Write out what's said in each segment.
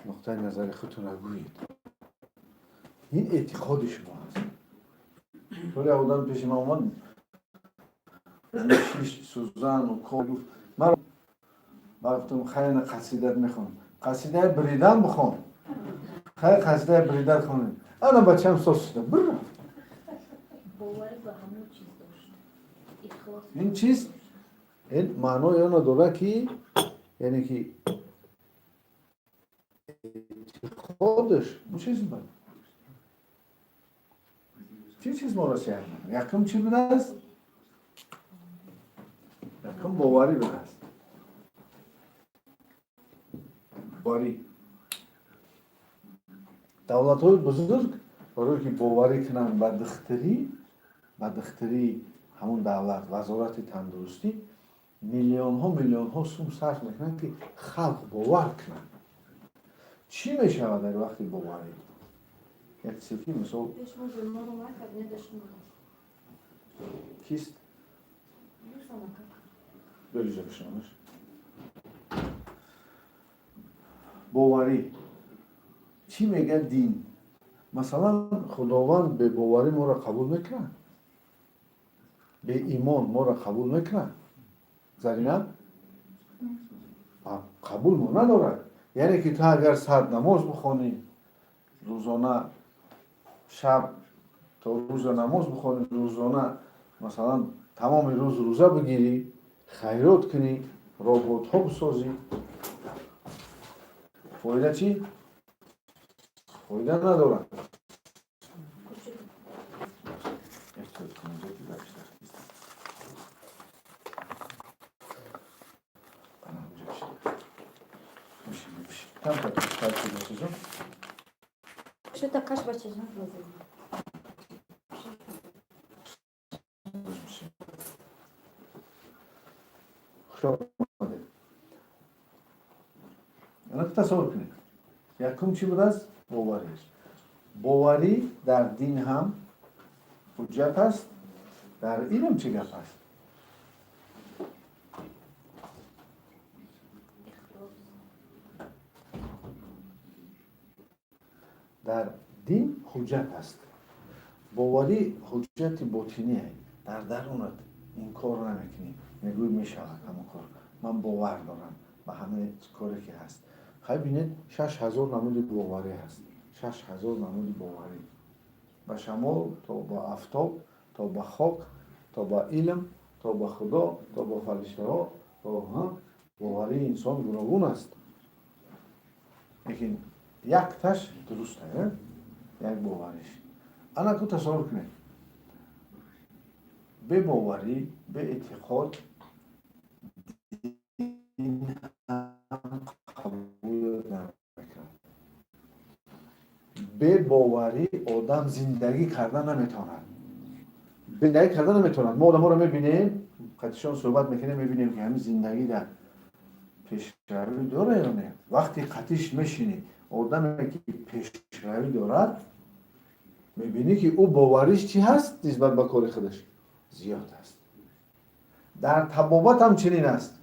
Нуқтаи назари худтонро гӯед. Ин эътиқоди шумо аст. Соли одам пеши ман омад, шиш сӯзан укол гуфт, ман гуфтам, хайр, қасидат мехонам. Қасидаи бридан бихон. Хайр, қасидаи бридан хонем. Ана бачам сос шуда. Бир рафт. Боварӣ ба ҳамон чиз дошт. Ихлос. Ин чиз ин маънои онро дорад, ки яъне ки эътиқодаш чиз буд. Чӣ чиз моро сиҳат мекунад? Якум чӣ будааст? Якум боварӣ будааст. Боварӣ. Давлатҳои бузург барое ки боварӣ кунанд ба духтурӣ, ба духтурии ҳамун давлат, вазорати тандурустӣ, миллионҳо миллионҳо сум сарф мекунанд, ки халқ бовар кунанд. Чӣ мешавад дар вақти боварӣ? Як чизе ки мисол кист? Белиҷа бишинонаш. Боварӣ. Чӣ мегӯяд дин? Масалан, Худованд бебоварӣ моро қабул мекунад? Беимон моро қабул мекунад? Зарина? Қабул мо надорад. Яъне ки ту агар 100 намоз бихонӣ, рӯзона шаб то рӯза намоз бихонӣ, рӯзона масалан тамоми рӯз рӯза бигирӣ, хайрот кунӣ, роботҳо бисозӣ, фоида чӣ? Фоида надорад. Что-то каш бачаҷон. Хуш омадед. Ана тасаввур кунед. Якум чӣ будааст? Боварӣ. Боварӣ дар дин ҳам ҳуҷҷат аст, дар илм чӣ гап аст? Дар дин ҳуҷҷат аст. Боварӣ ҳуҷҷати ботиние. Дар дарунат инкор намекунӣ. Мегӯӣ мешавад ҳамон кор. Ман бовар дорам ба ҳамаи коре ки ҳаст. Хай бинед, 6000 намуди боварӣ ҳаст. 6000 намуди боварӣ. Ба шамол, то ба афтоб, то ба хок, то ба илм, то ба Худо, то ба фариштаҳо, то боварии инсон гуногун аст. Лекин якташ дуруст аст, як бовариш. Ана ку тасаввур кунед. Бебоварӣ, беэътиқод дин ҳам қабул намекунад. Бебоварӣ одам зиндагӣ карда наметавонад. Зиндагӣ карда наметавонад. Мо одаморо мебинем, қатишон суҳбат мекунем, мебинем ки ҳамин зиндагӣ дар пешравӣ дора ё не. Вақте қатиш мешинӣ, одаме ки пешравӣ дорад, мебинӣ ки ӯ бовариш чӣ ҳаст нисбат ба кори худаш? Зиёд аст. Дар табобат ҳам чунин аст.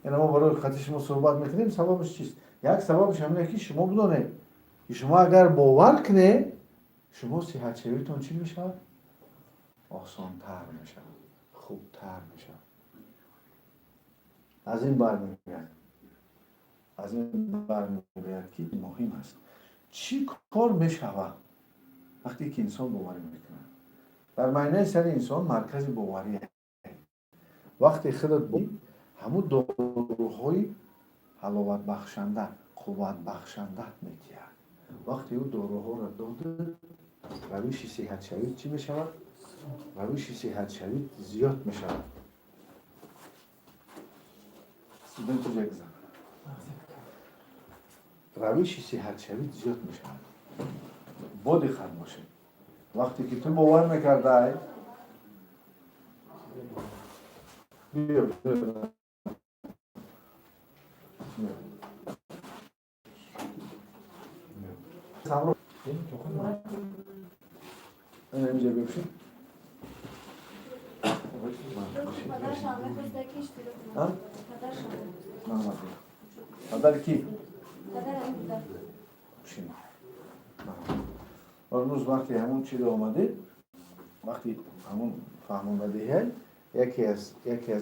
Яъне мо барои қати шумо суҳбат мекунем, сабабаш чист? Як сабабаш ҳамин ки шумо бидонед ки шумо агар бовар кунед, шумо сиҳатшавитон чӣ мешавад? Осонтар мешавад, хубтар мешавад. Аз ин бармеояд. Аз ин бармеояд ки муҳим аст. Чӣ кор мешавад вақте ки инсон боварӣ мекунад? Дар майнаи сари инсон маркази боварӣ аст. Вақте худат ҳамун доруҳои ҳаловатбахшанда, қувватбахшанда медиҳад. Вақте ӯ доруҳоро дода, равиши сиҳатшавӣ чӣ мешавад? Равиши сиҳатшавӣ зиёд мешавад. Студент ҷагзан. Равиши сиҳатшавӣ зиёд мешавад. Бо диққат бошед. Вақте ки ту бовар мекардай, биё, биё. Инҷа бипшин. Падар ки? Бишинед. Имрӯз вақте ҳамун чиз омадед, вақти ҳамун фаҳмондадиҳай, яке аз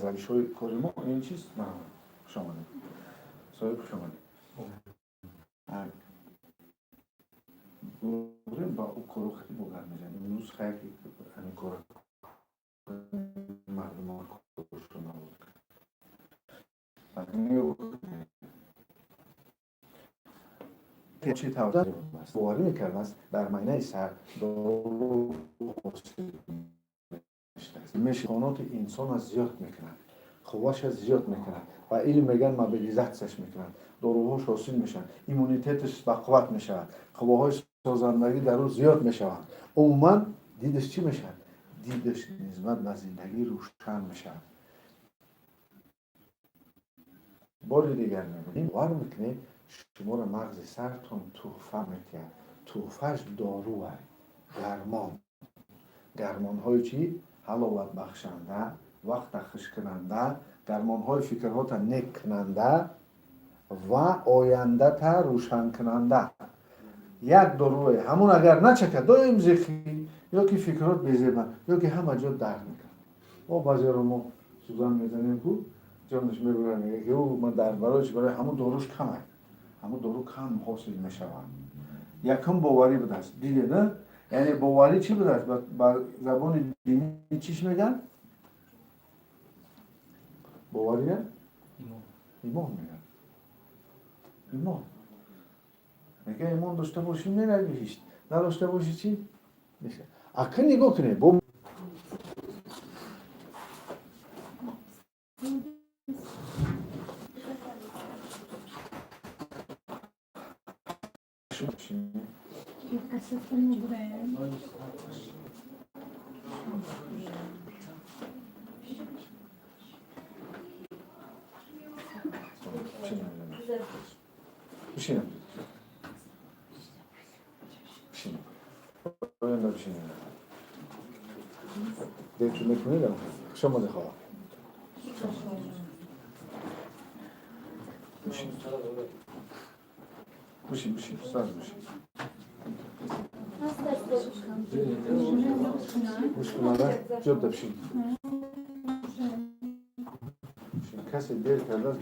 равишҳои кори мо ин чиз. Марҳамат, хуш омадед, соҳиб, хуш омадед. Гурем ба ӯ кору хати бо гап мезанем. Имрӯз хаяки ҳамин кора мардумо коршо набуд. Чӣ тавр боварӣ мекардааст, дар майнаи сар дору мешоноти инсона зиёд мекунад, қувваша зиёд мекунад ва илм мегӯянд, мобилизатсияш мекунад, доруҳош ҳосил мешаванд, иммунитеташ бақувват мешавад, қувваҳои созандагӣ дар ӯ зиёд мешаванд. Умуман дидаш чӣ мешавад? Дидаш нисбат ба зиндагӣ рӯшан мешавад. Бори дигар мегӯям, бовар мекунед, шуморо мағзи сартон туҳфа метиҳад. Туҳфаш доруа, гармон, гармонҳои чӣ? Ҳаловатбахшанда, вақта хушкунанда, гармонҳои фикрҳота нек кунанда ва ояндата рӯшанкунанда. Як доруе ҳамун агар начакад, доим зихӣ, ё ки фикрҳот безебанд, ё ки ҳама ҷо дард мекунад. Мо баъзеро мо сӯзан мезанем, ку ҷонаш мебурад, мегӯяд ки ӯ ман дард. Барои чи? Барои ҳамун доруш камай, ҳамун дору кам ҳосил мешавад. Якум боварӣ будааст, дидед, на? Яъне боварӣ чӣ будааст? Ба забони динӣ чиш мегӯянд? Бовария имон мегӯянд. Имон мегӯяд, имон дошта бошӣ, меравӣ биҳишт, надошта бошӣ, чӣ мешавад? Акн нигоҳ кунед, бо бишинам, бишинам, оянда бишинам. Дерту мекунед. Хуш омадед, хоҳар. Бишин, бишин, бишин, сразу бишин. Гӯш кунада ҷода бишин. Касе дер кардааст,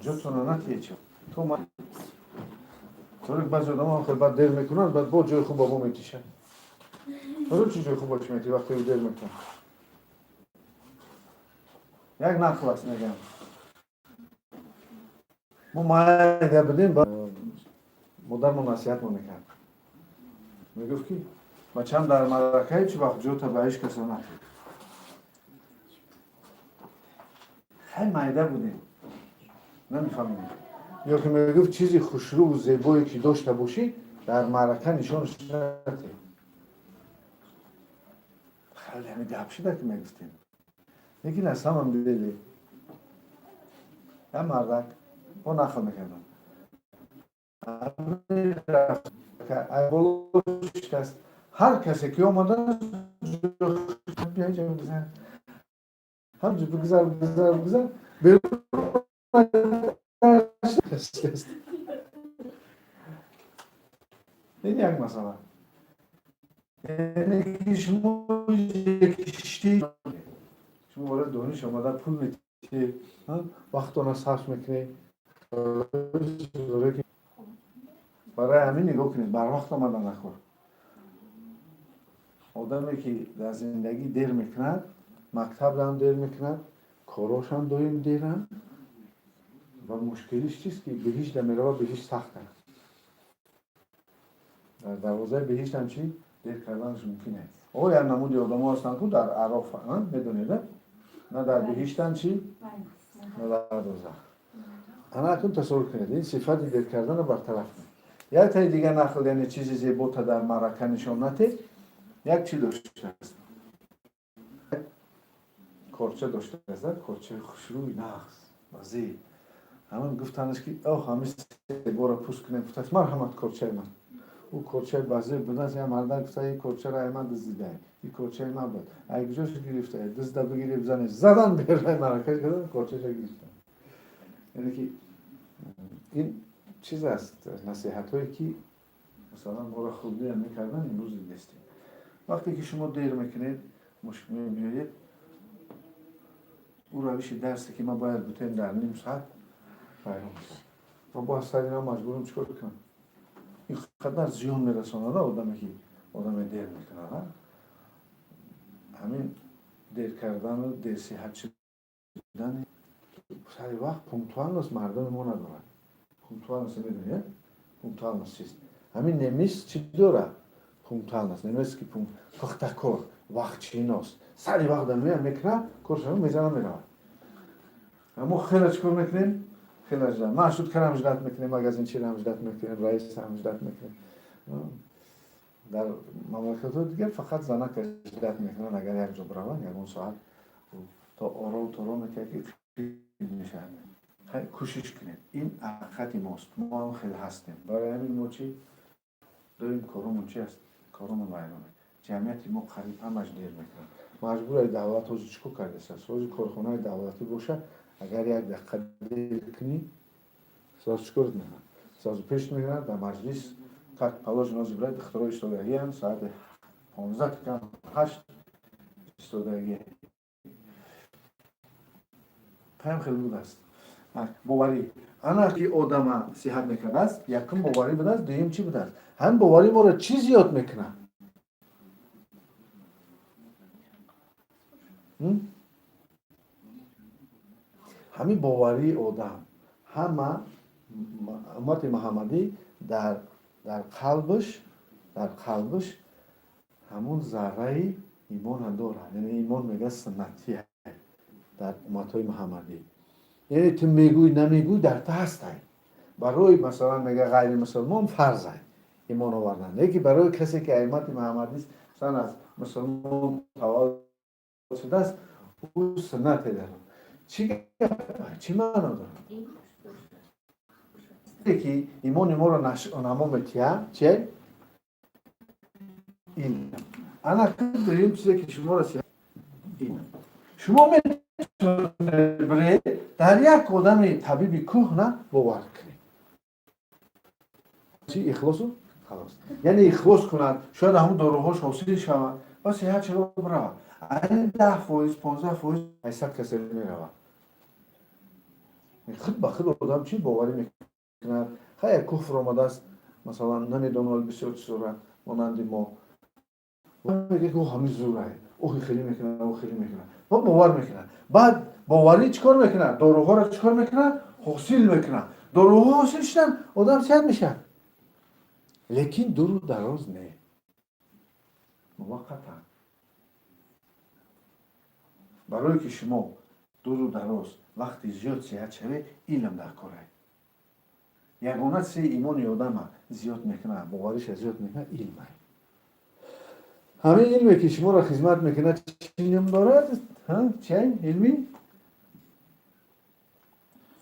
ҷотона натиеча. То торик баъзе одамо хел баъд дер мекунанд, баъд бо ҷои хуб ба мо метишанд. Барои чӣ ҷои хуб баш мети, вақте дер мекунанд? Як нақл аст, мегӯям, мо майда будем, модармо насиҳатмо мекард, мегуфт, ки бачам, дар маърака ҳеҷ вақт ҷота ба ҳеҷ каса натӣ. Хеле майда будем, намефаҳмидем. Ё ки мегуфт, чизи хушрӯву зебое ки дошта бошӣ, дар маърака нишонаш натӣ. Хеле ҳами гап шуда ки мегуфтем, лекин на самом деле як мардак бо нақл мекардам, боло шикаст, ҳар касе ки омада, ҳамҷо бигзар, бигзар, бигзар, берун шикаст. Ин як масъала. Яъне ки шумо кишти, шумо барои дониш омада пул метиҳед, вақтона сарф мекунед. Барои ҳамин нигоҳ кунед, барвақт омада нахӯр. Одаме ки дар зиндагӣ дер мекунад, мактабрам дер мекунад, корошам доим деранд ва мушкилиш чист, ки биҳишта мерава, биҳишт сахт аст. Дар дарвозаи биҳиштам чӣ дер карданаш мумкин аст. О, як намуди одамо ҳастанд ку дар Ароф, медонед, на дар биҳиштан чӣ, на дар дозах. Ана акун тасаввур кунед, ин сифати дер карданро бартараф кунед. Як таи дигар нақл, яъне чизи зебота дар маърака нишон натед. Як чӣ доштааст, корча доштааст, корчаи хушрӯй, нағз, вазир. Ҳамин гуфтанаш ки оҳ, ҳамин себора пӯст кунем, гуфтааст, марҳамат, корчаи ман. Ӯ корчаи базир будааст. Як мардак гуфта, ин корчаро ай ман дуздидаe, ин корчаи ман буд, ай куҷош гирифтае? Дузда бигири, бизане. Задан, берай маърака кардан, корчаша гирифтан. Яъне ки ин Чиз аст, насиҳатҳое ки масалан моро хурдиам мекардан, имрӯз дидестем. Вақте ки шумо дер мекунед, мебиёед, ӯ равиши дарсе ки ман бояд бутем дар ним соат вайрон мешавад ва бо сари ман маҷбурам чӣ кор кунам. Ин қадар зиён мерасонад одаме ки одаме дер мекунад. Ҳамин дер кардану дерсиҳат шудан, сари вақт, пунктуальность мардуми мо надорад. Пунктуальность медонед? Пунктуальность чист? Ҳамин немис чӣ дорад? Пунктуальность. Немецкий пухтакор, вақтшинос, сари вақт мея, мекунад коршо, мезана, меравад. Аммо хеле чӣ кор мекунем? Хеле ждать, маршруткарам ждать мекунем, магазинчирам ждать мекунем, раисам ждать мекунем. Дар мамлакатҳои дигар фақат занака ждать мекунанд, агар як ҷо бираванд, ягон соат то ором тором мекунад ки мешавад. Кӯшиш кунед, ин ҳақиқати мост, мо ҳам хеле ҳастем. Барои ҳамин мо чӣ дорем? Коромон чи аст? Коромон вайроне. Ҷамъияти мо қариб ҳамаш дер мекунад. Маҷбураи давлат ҳозир чӣ кор кардааст? Ҳозир корхонаи давлатӣ боша, агар як дақиқа дер кунӣ, сразу чӣ корт мекунад? Сразу пеш мегирад дар маҷлис, как положено. Ҳозир бирад, духтаро истодагиам, соати 7:45 истодагӣ паям. Хеле будааст боварӣ. Ана ки одама сиҳат мекардааст, якум боварӣ будааст, дуюм чӣ будааст? Ҳамин боварӣ моро чӣ зиёд мекунад? Ҳамин боварии одам, ҳама уммати муҳаммадӣ дар қалбаш ҳамун зарраи имона дорад. Яъне имон, мега, суннатия дар умматҳои муҳаммадӣ. Яъне ту мегӯй, намегӯй, дар ту ҳастай. Барои, масалан, мега, ғайримусулмон фарзай имон овардан, лекин барои касе ки уммати муҳаммадист, масалан, аз мусулмон таваллуд шудааст, ӯ суннате дорад. Чӣ чӣ маъно дорад ки имони моро намо метиҳад? Че илм. Ана дуюм чизе ки шуморо илм. Шумо метавонед дар як одами табиби кӯҳна бовар кунед, чи ихлосу халос, яъне ихлос кунад, шояд ҳамун доруҳош ҳосил шавад ва сиҳат шава, биравад. Айн 10%, 15% 800 касе меравад. Худ ба худ одам чӣ боварӣ мекунад? Хай, куфр омадааст, масалан, намедонад бисёр чизора, монанди мо, мега ки ҳамин зурай, ӯ хеле мекунад, ӯ хеле мекунад ва бовар мекунад. Баъд боварӣ чӣ кор мекунад? Доруҳоро чӣ кор мекунад? Ҳосил мекунад. Доруҳо ҳосил шудан, одам сиҳат мешавад, лекин дуру дароз не, муваққатан. Барое ки шумо дуру дароз, вақти зиёд сиҳат шавед, илм дар корай. Ягона чизе имони одама зиёд мекунад, бовариша зиёд мекунад, илмай. Ҳамин илме ки шуморо хизмат мекунад, чӣ ном дорад? Чи илми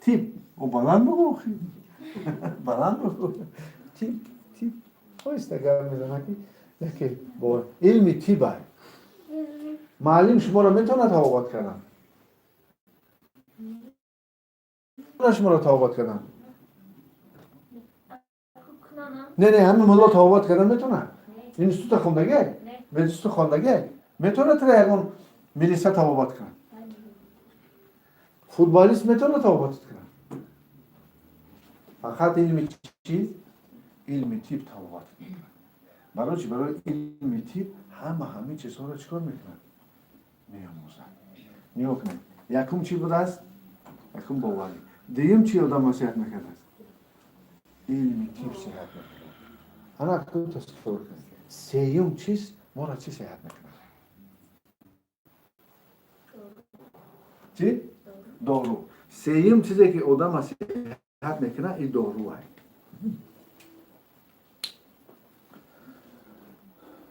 тиб. О, баланд бугӯ, баланд бугӯ. Тиб, тиб. Оҳиста гап мезанад ки яке илми тибай. Муаллим шуморо метавонад табобат кардан? Шуморо табобат кардан? Не, не, ҳамин мулло табобат кардан метавонад? Института хондагиай, мединститут хондагиай, метавонад тра ягон милиса табобат кунад? Футболист метавонад табобат кунад? Фақат илми чиз, илми тиб табобат мекунад. Барои чи? Барои илми тиб ҳама ҳамин чизҳоро чӣ кор мекунад? Меомӯзад. Нигоҳ кунед, якум чӣ будааст? Якум боварӣ. Дуюм чӣ одам сиҳат мекардааст? Илми тиб сиҳат мекунад. Ана тасаввур кунед, сеюм чиз моро чӣ сиҳат мекунад? Чӣ? Дору. Сеюм чизе ки одама сиҳат мекунад, ин доруай.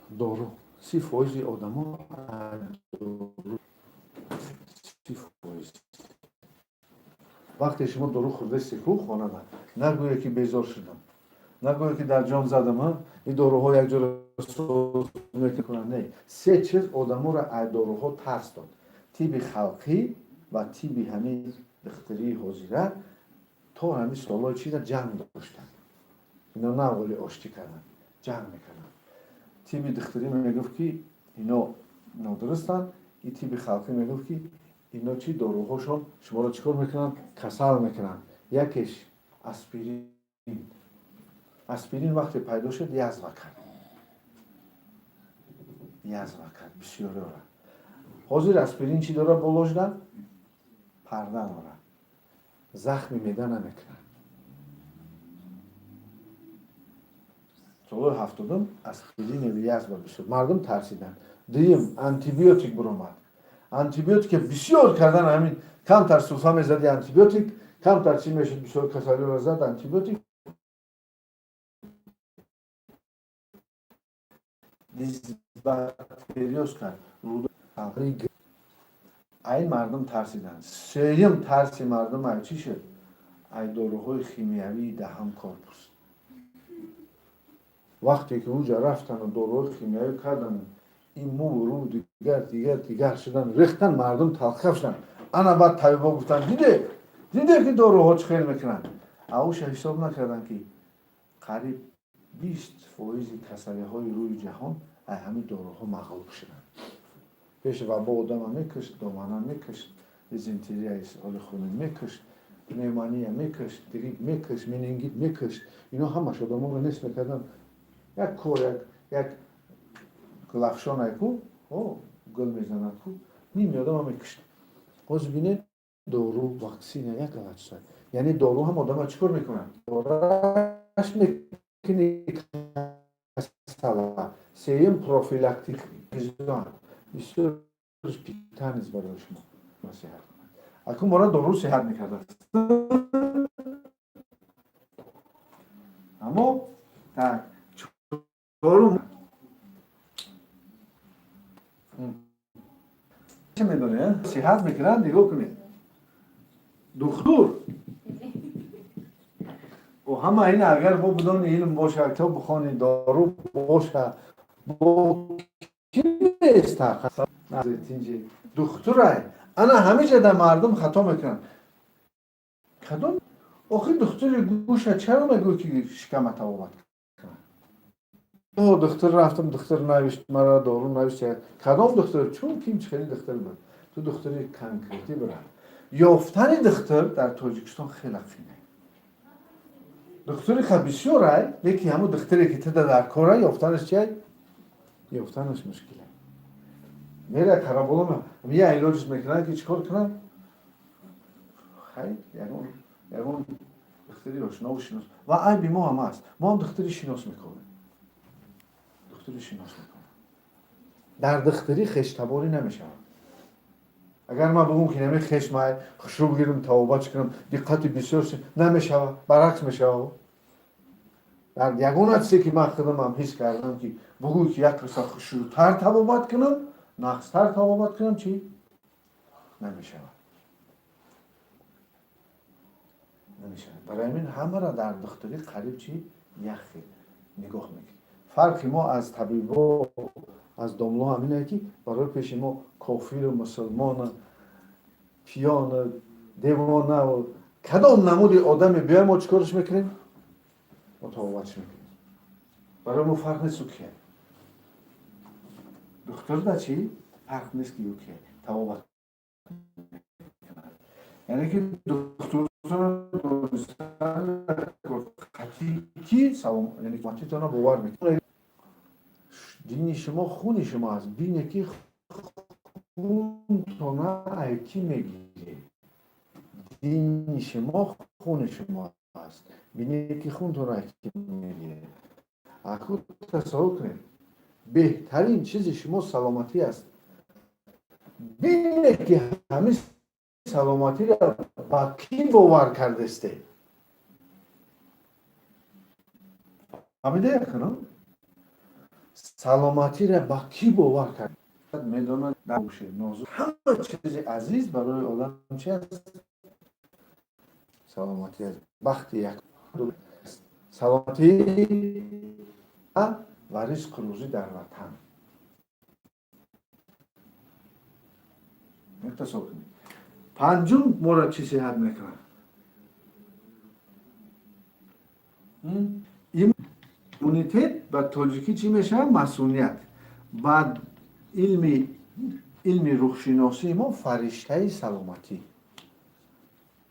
Дору. 30 фоизи одамо дору, 30%. Вақте шумо дору хӯрдаисте ку хонада, нагӯе ки безор шудам, нагӯе ки дар ҷон задам, ин доруҳо якҷоро соз мекунанд. Не, се чиз одаморо аз доруҳо тарс дод: тиби халқӣ ва тиби ҳамин духтурии ҳозира. То ҳамин солҳои чиза ҷанг доштанд. Ино на аввали оштӣ карданд, ҷанг мекарданд. Тиби духтурӣ мегуфт, ки ино нодурустанд, и тиби халқӣ мегуфт, ки ино чӣ, доруҳошон шуморо чӣ кор мекунанд? Касал мекунанд. Якеш аспирин. Аспирин вақте пайдо шуд, язва кард, язва кард бисёриёра. Ҳозир аспирин чӣ дорад? Боложда парда дорад, захми меъда намекунад. Солҳои 70-ум аспирини язва бисёр мардум тарсиданд. Дуюм, антибиотик буромад. Антибиотике бисёр кардан, ҳамин камтар сулфа мезади, антибиотик, камтар чӣ мешуд, бисёр касалиро зад антибиотик. Дисбактериоз кард. Ай мардум тарсиданд. Сеюм тарси мардум ай чӣ шуд? Ай доруҳои химиявии даҳам корпус. Вақте ки уҷа рафтану доруҳои химиявӣ кардану ин муву рӯ дигар, дигар, дигар шудан, рехтан, мардум талхаф шуданд. Ана баъд табибо гуфтанд: диде, диде, ки доруҳо чӣ хел мекунанд. Ауша ҳисоб накарданд, ки қариб 20 фоизи касалиҳои рӯи ҷаҳон ай ҳамин доруҳо мағлуб шуданд. Пеш вабо одама мекушт, домана мекушт, дизентерия, исҳоли хунин мекушт, пневмония мекушт, грипп мекушт, менингит мекушт. Ино ҳамаш одаморо нест мекарданд. Як кор, як гулафшонай ку гул мезанад ку, ними одама мекушт. Ҳозир бинед, дору, ваксина, як галат чиза. Яъне дору ҳам одама чӣ кор мекунад? Дораш мекуни касала. Сеюм, профилактик. Бисёр питанез барои шумо насиҳат кунад. Акун мора дору сиҳат мекардааст. Аммо так, чорум чӣ медонед? Сиҳат мекунад, нигоҳ кунед. Духтур ҳама ин агар бо бидони илм боша, китоб бихони, дору боша, бо ки неста духтурай. Ана ҳамиҷа дар мардум хато мекунанд. Кадом охир духтури гӯша чаро мегӯй, ки шикама табобат кунад? Духтур рафтам, духтур навишт, мара дору навишт. Кадом духтур? Чун ким хеле духтур буд, ту духтури конкретӣ бира. Ёфтани духтур дар Тоҷикистон хеле қиин. Духтури ха бисёр ай, лекин ҳамун духтуре, ки тида дар кора, ёфтанаш чи, ёфтанаш мушкил. Мера караболо, я илоҷиш мекунад, ки чӣ кор кунад? Хай, ягон духтури ошнову шинос. Ва айби мо ҳам аст, мо ҳам духтури шинос мекунем, духтури шинос мекунем. Дар духтурӣ хештаборӣ намешавад. Агар ман бигӯм, ки нами хешмай хушрӯ бигирам, тавобат кунам, диққати бисёр намешавад, баръакс мешавад. Дар ягона чизе, ки ман худамам ҳис кардам, ки бугӯй, ки як қисса хушрӯтар табобат кунам, нақстар табобат кунам, чӣ намешавад, намешавад. Барои ҳамин ҳамаро дар духтурӣ қариб чи як хел нигоҳ мекунем. Фарқи мо аз табибо, аз домло ҳамине, ки барои пеши мо кофиру мусулмону пиёну девонаву кадом намуди одаме биёй, мо чӣ корш мекунем? Мо табобатш мекунем. Барои мо фарқ нест, ӯ кия. Духтурда чӣ фарқ нест, ки ӯ кия, табобат. Яъне ки духтур ки саломатитона бовар мекунад. Дини шумо хуни шумо аст. Бине, ки хунтона ай кӣ мегиред. Дини шумо хуни шумо аст. Бине, ки хунтона ай кӣ мегиред. Аку тасаввур кунед, беҳтарин чизи шумо саломатӣ аст. Бине, ки ҳамин саломатиро ба кӣ бовар кардесте. Фаҳмида кунам, саломатиро ба кӣ бовар кард, медонад. Нозук, ҳама чизи азиз барои одам чи аст? Саломатӣ аст. Бахти як саломатӣ ва ризқу рӯзӣ дар ватан. Тасаввур кунед. Панҷум, моро чӣ сиҳат мекунад? Иммунитет ба тоҷикӣ чӣ мешавад? Масуният. Баъд илми рӯҳшиносии мо фариштаи саломатӣ,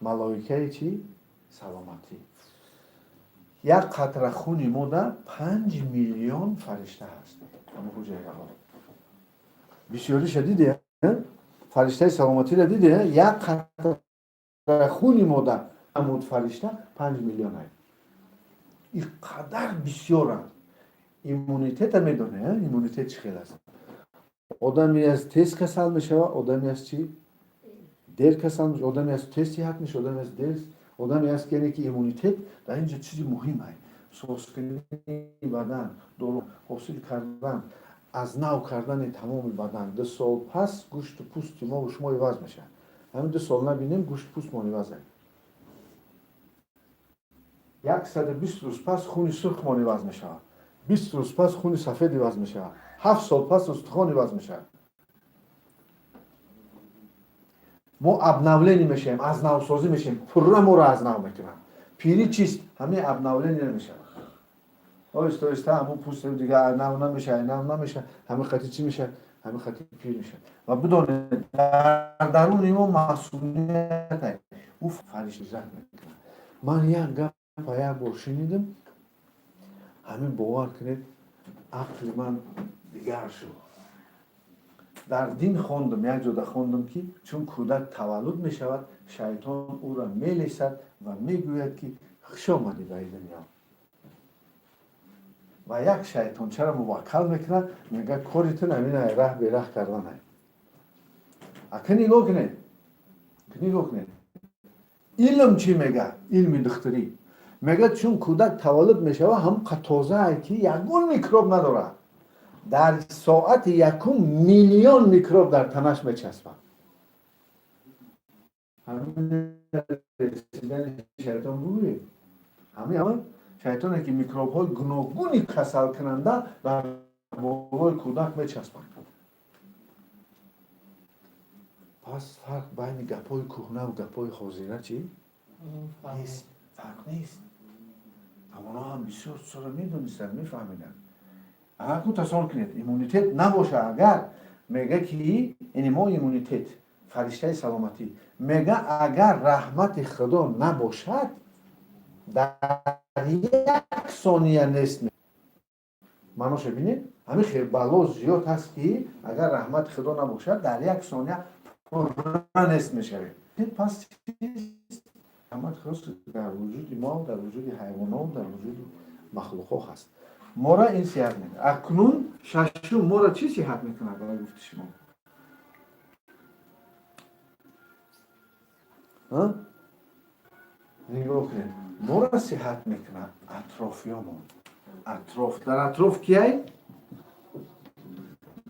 малоикаи чӣ? Саломатӣ. Як қатра хуни мо дар 5 миллион фаришта ҳаст. Ҳама ҳуҷайраҳо бисёриша диде, фариштаи саломатиро диде. Як қатра хуни мо дар амуд фаришта 5 миллион ай. Ин қадар бисёранд. Иммунитета медоне, иммунитет чӣ хел аст? Одаме аз тез касал мешавад, одаме аз чӣ дер касал мешавад, одаме аз тез сиҳат мешавад, одаме аз дер, одаме аст ки, яъне ки иммунитет дар инҷо чизи муҳим ай. Созкунии бадан, дору ҳосил кардан, аз нав кардани тамоми бадан. 2 сол пас гӯшту пӯсти мову шумо иваз мешавад. Ҳамин 2 сол набинем, гӯшту пӯстмон иваз ай. 120 рӯз пас хуни сурхмон иваз мешавад, 20 рӯз пас хуни сафед иваз мешавад, 7 сол пас устухон иваз мешавад. Мо обновление мешавем, аз навсозӣ мешавем, пурра моро аз нав мекунанд. Пирӣ чист? Ҳамин обновление мешавад. Оҳиста оҳиста ҳамун пӯст дига нав намешавад, нав намешавад. Ҳамин хати чӣ мешавад? Ҳамин хати пир мешавад. Ва бидонед, дар даруни мо масъулият, ӯ фаришта мекунад. Ман як гапа як бор шунидам, ҳамин, бовар кунед, ақли ман дигар шуд. Дар дин хондам, як ҷода хондам, ки чун кӯдак таваллуд мешавад, шайтон ӯро мелесад ва мегӯяд, ки хуш омадӣ ба ин дунё. Ва як шайтончаро муваккал мекунад, мегӯяд: кори ту ҳамин раҳ бераҳ кардан. Ака, нигоҳ кунед, нигоҳ кунед, илм чӣ мегӯяд? Илми духтурӣ мегӯяд, чун кӯдак таваллуд мешавад, ҳам тозае ки ягон микроб надорад, дар соати якум миллион микроб дар танаш мечаспад. Ҳамин шайтон бугӯед, ҳамин шайтоне ки микробҳои гуногуни касалкунанда дар болои кӯдак мечаспанд. Пас фарқ байни гапҳои кӯҳнаву гапҳои ҳозира чӣ нест? Фарқ нест. Ҳамоно ҳам бисёр чизҳоро медонистанд, мефаҳмиданд. Аку тасаввур кунед, иммунитет набоша агар, мега ки ини мо иммунитет, фариштаи саломатӣ, мега, агар раҳмати Худо набошад, дар як сония нест. Маъноша бинед, ҳамин хел бало зиёд ҳаст, ки агар раҳмати Худо набошад, дар як сония пурра нест мешавем. Пас раҳмати Худо дар вуҷуди мо, дар вуҷуди ҳайвонот, дар вуҷуди махлуқҳо ҳаст. Мора ин сиҳат мекунад. Акнун шашум, мора чӣ сиҳат мекунад, барои гуфти шумо? Нигоҳ кунед, мора сиҳат мекунад атрофиёмон. Атроф, дар атроф кияй?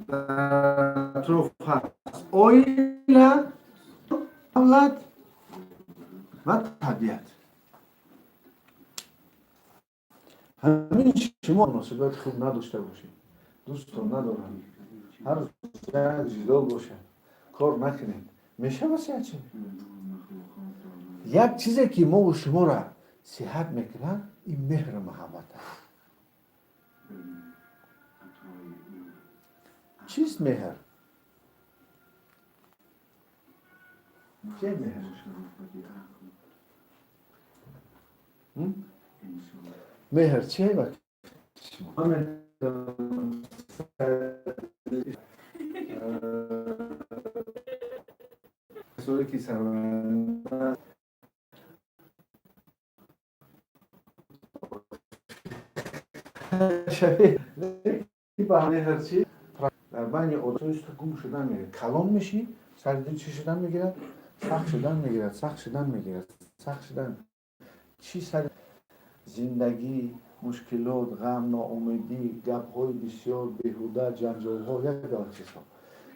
Дар атроф ҳаст оила, давлат ва табиат. Ҳамин шумо муносибати хуб надошта бошед, дӯстон надоранд, ҳар як ҷидол бошад, кор накунед, мешавад сиҳат шавед? Як чизе ки мову шуморо сиҳат мекунад, ин меҳру муҳаббат аст. Чист меҳр? Че меҳр? Меҳр че? Касоне ки сарванда меҳр чи дар байни одам гум шудан мегирад, калон мешӣ, сари дил чӣ шудан мегирад? Сахт шудан мегирад, сахт шудан мегирад, сахт шудан чӣ? Сари зиндагӣ, мушкилот, ғам, ноумедӣ, гапҳои бисёр беҳуда, ҷанҷолҳо, як гала чизҳо.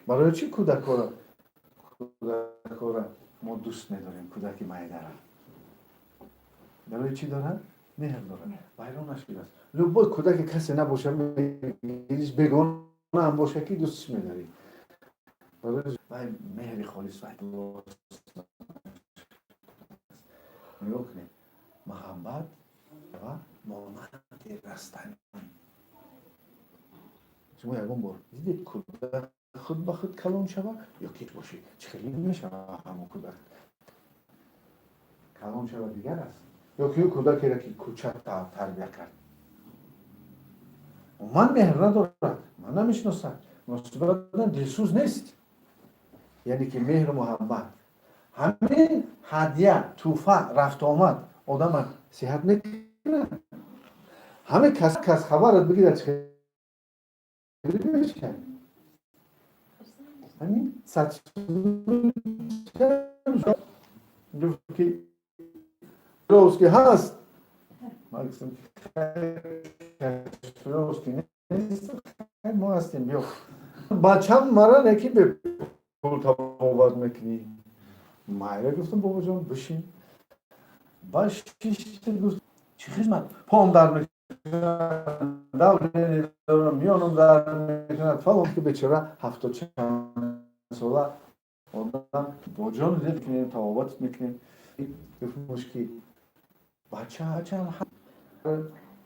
Барои чӣ кӯдакҳоро мо дӯст медорем? Кӯдаки майдара барои чӣ дорад? Меҳр дорад, вайрон нашудааст. Любой кӯдаке касе набоша, мегириш, бегона ҳам боша, ки дӯстш медорӣ, барои меҳри холис. Нигоҳ кунед, муҳаббат. Монанди растанӣ. Шумо ягон бор дидед, кӯдак худ ба худ калон шава ё ки бошӣ, чӣ хеле мешава? Ҳамон кӯдак калон шава, дигар аст, ё ки ӯ кӯдакеро, ки кӯча тарбия кард, ман меҳр надорад, ман намешиносад, муносибат, дилсӯз нест. Яъне ки меҳру муҳаббат, ҳамин ҳадя, тӯҳфа, рафтуомад одама сиҳат мекунад. Ҳамин кас кас хабарат бигирад, мешавад. Ҳамин сад гуфт, ки ки ҳаст. Ман гуфтам, ки нест, мо ҳастем, биё. Бачам мара неки бепул табобат мекунӣ. Майра, гуфтам, бобоҷон, бишин. Ба шишта, гуфт, чӣ хизмат? Пом дард мекунад, миёнам дард мекунад, фалон. Ки бечора ҳафтод чанд сола одам, боҷон мекунем, табобат мекунем. Гуфтмуш, ки бачаам,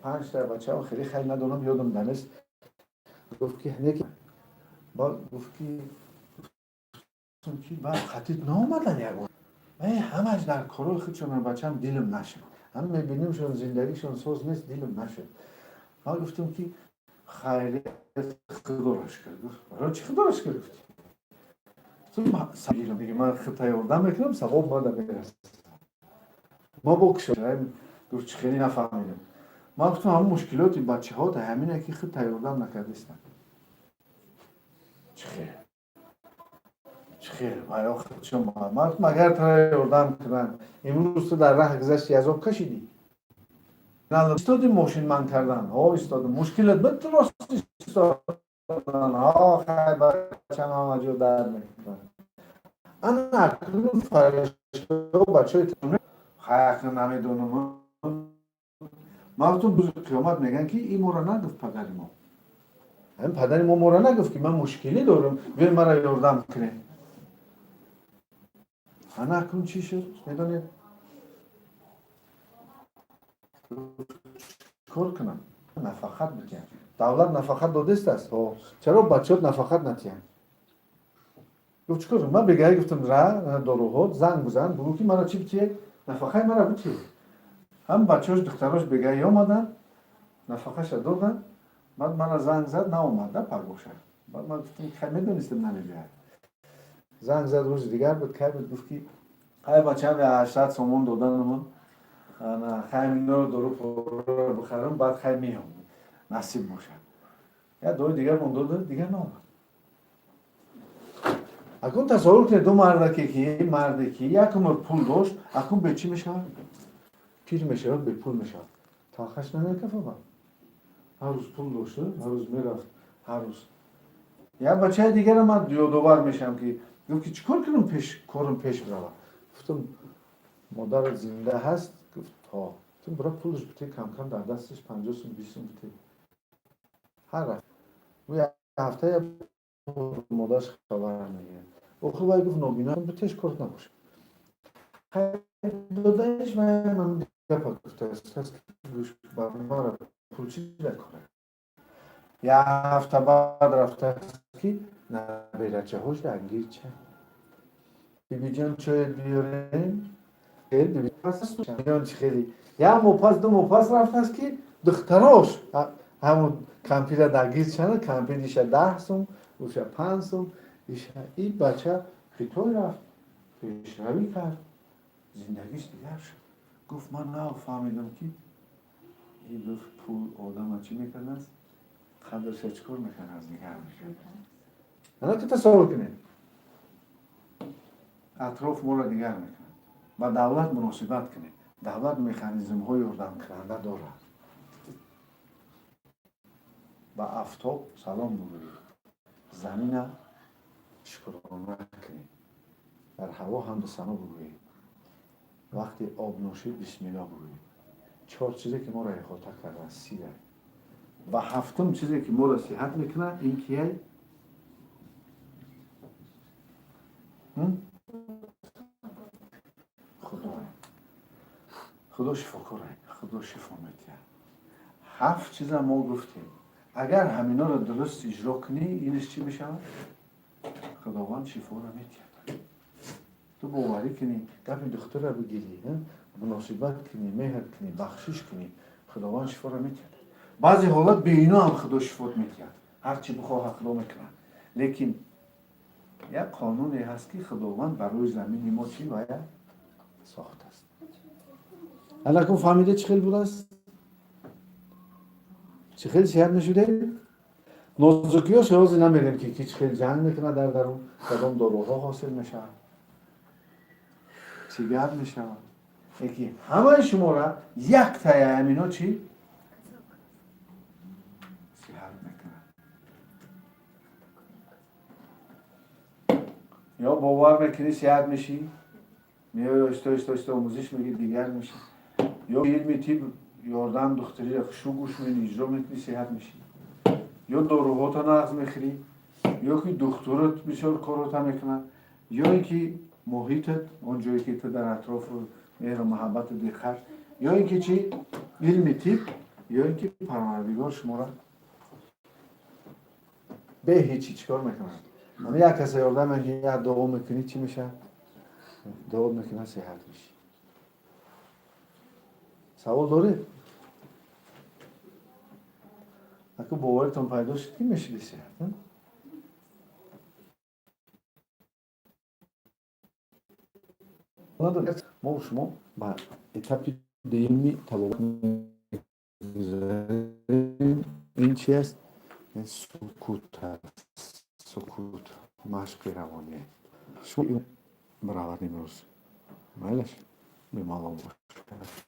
панҷта бачаам, хеле хайр надорам, ёдам данест. Гуфт, ки неки гуфт, ки баъд хатит наомадан ягон, ҳамаш дар корои худшон. Бачаам, дилам нашуд, ҳам мебинимшон, зиндагишон соз нест, дилам нашуд. Ман гуфтам, ки хайрият, худоро шукр. Гуфт, барои чӣ худоро шукр гуфтӣ? Ман худта ёрдам мекунам, савоб мада мерасад. Ма бо гуфт, чӣ хеле нафаҳмидам. Ман гуфтам, ҳамн мушкилоти бачаҳо ҳамине, ки худ ёрдам накардистанд. Чӣ хел, чӣ хел? Ман гуфтам, агар тара ёрдам кунанд, имрӯз ту дар раҳ гузашти, азоб кашидӣ, истоди, мошин ман кардан, ҳо, истодам, мушкилат буд, рост истодан, ҳо, хай, бачам ҳама ҷо дард мекунад. Ана акнун фариштаҳо бачаҳои хай, акнун намедонам. Ман гуфтам, рӯзи қиёмат мегӯянд, ки ин моро нагуфт, падари мо, ҳамин падари мо моро нагуфт, ки ман мушкилӣ дорам, биёй мара ёрдам кунед. Ана акнун чӣ шуд, медонед? Кор кунам, нафақат битиҳам, давлат нафақат додистааст, чаро бачаҳот нафақат натиҳанд? Гуфт, чӣ кор? Ман бегаҳӣ гуфтам, ра доруҳо занг бизан, бугӯ, ки мара чӣ битиҳед, нафақаи мара битиҳед. Ҳам бачаҳош, духтарош бегаҳӣ омаданд, нафақаша доданд. Баъд мара занг зад, наомада пагоша. Баъд ман гуфтам, хай, медонистам намебиҳад. Занг зад, рӯзи дигар буд, кай буд, гуфт, ки хай, бачаам, 800 сомон доданамон, хай, миноро дору бихарам, баъд хай меём, насиб бошад. Як дори дигар мон дода, дигар наомад. Акун тасаввур кунед, ду мардаке, ки марде, ки як умр пул дошт, акун бе чӣ мешавад? Пир мешавад, бепул мешавад, талхаш намекафабад. Ҳар рӯз пул дошта, ҳар рӯз мерафт, ҳар рӯз. Як бачаи дигара ман ёдовар мешавам, ки гуфт, ки чӣ кор кунам, пеш корам пеш бирава? Гуфтам, модарат зинда ҳаст? Гуфт, ҳо. Гуфтам, бира, пулаш бите, камкам дар дасташ 50 сум, 20 сум бите. Ҳар рафт як ҳафта модараш хабар мегирад. Охир вай гуфт, нобино, битеш, корт набошад. Додаиш ман гапа гуфтааст, гӯш мара, пул чӣ дар кора? Як ҳафта баъд рафтааст, ки наберачаҳош даргир ча, бибиҷон, чоят биёрем, чи хеле. Як моҳ пас, 2 моҳ пас рафтааст, ки духтарош ҳамун кампира даргир чана, кампириша 10 сум, уша 5 сум. И бача Хитой рафт, пешравӣ кард, зиндагиш дигар шуд. Гуфт, ман нав фаҳмидам, ки и гуфт, пул одама чӣ мекардааст, қадрша чӣ кор мекард, дигар мекард. Ана ки тасаввур кунед, атроф моро дигар мекунад. Ба давлат муносибат кунед, давлат механизмҳои ёрдамкунанда дорад. Ба афтоб салом бигӯед, замина шукрона кунед, дар ҳаво ҳамду сано бигӯед, вақти об нӯшид бисмилло бигӯед. Чор чизе, ки моро иҳота кардааст, сия. Ва ҳафтум чизе, ки моро сиҳат мекунад, ин кияй? Худо. Худо шифокор, Худо шифо метиҳад. Ҳафт чиза мо гуфтем. Агар ҳаминоро дуруст иҷро кунӣ, инаш чӣ мешавад? Худованд шифоро метиҳад. Ту боварӣ кунӣ, гапи духтурро бигирӣ, муносибат кунӣ, меҳр кунӣ, бахшиш кунӣ, Худованд шифоро метиҳад. Баъзе ҳолат бе ино ҳам Худо шифот метиҳад. Ҳар чӣ бихоҳад, Худо мекунад. Лекин як қонуне ҳаст, ки Худованд бар рӯи замини мо чӣ вая сохтааст. Аллакун фаҳмида, чӣ хел будааст, чӣ хел сиҳат мешудем. Нозукиёш ҳозир намегӯем, ки чӣ хел ҷанг мекунад дар дарун, кадом доруҳо ҳосил мешавад, чӣ гап мешавад. Лекин ҳамаи шуморо яктая ҳамино чӣ сиҳат мекунад. Ё бовар мекунӣ, сиҳат мешӣ, меои, оҳиста, оҳиста, оҳиста омӯзиш мегирӣ, дигар мешӣ. Ё илми тиб, ёрдам духтариро хушу гӯш мекунӣ, иҷро мекунӣ, сиҳат мешӣ. Ё доруҳото нағз мехӯрӣ, ё ки духтурат бисёр корота мекунад, ё ин ки муҳитат, он ҷое ки ту дар атрофу меҳру муҳаббату диққат, ё ин ки чӣ, илми тиб, ё ин ки Парвардигор шуморо бе ҳечи чӣ кор мекунад. Як каса ёрдам, як дуо мекунӣ, чӣ мешавад? Дуо мекунад, сиҳат мешӣ. Савол доред? Аку боваритон пайдо шуд, ки мешиди сиҳат? Мо шумо ба этапи дуюми табобат мегузарем. Ин чи аст? Сукут аст. Сукут машқи равонӣ. Шумо биравад имрӯз, майлаш, бемалол бошад.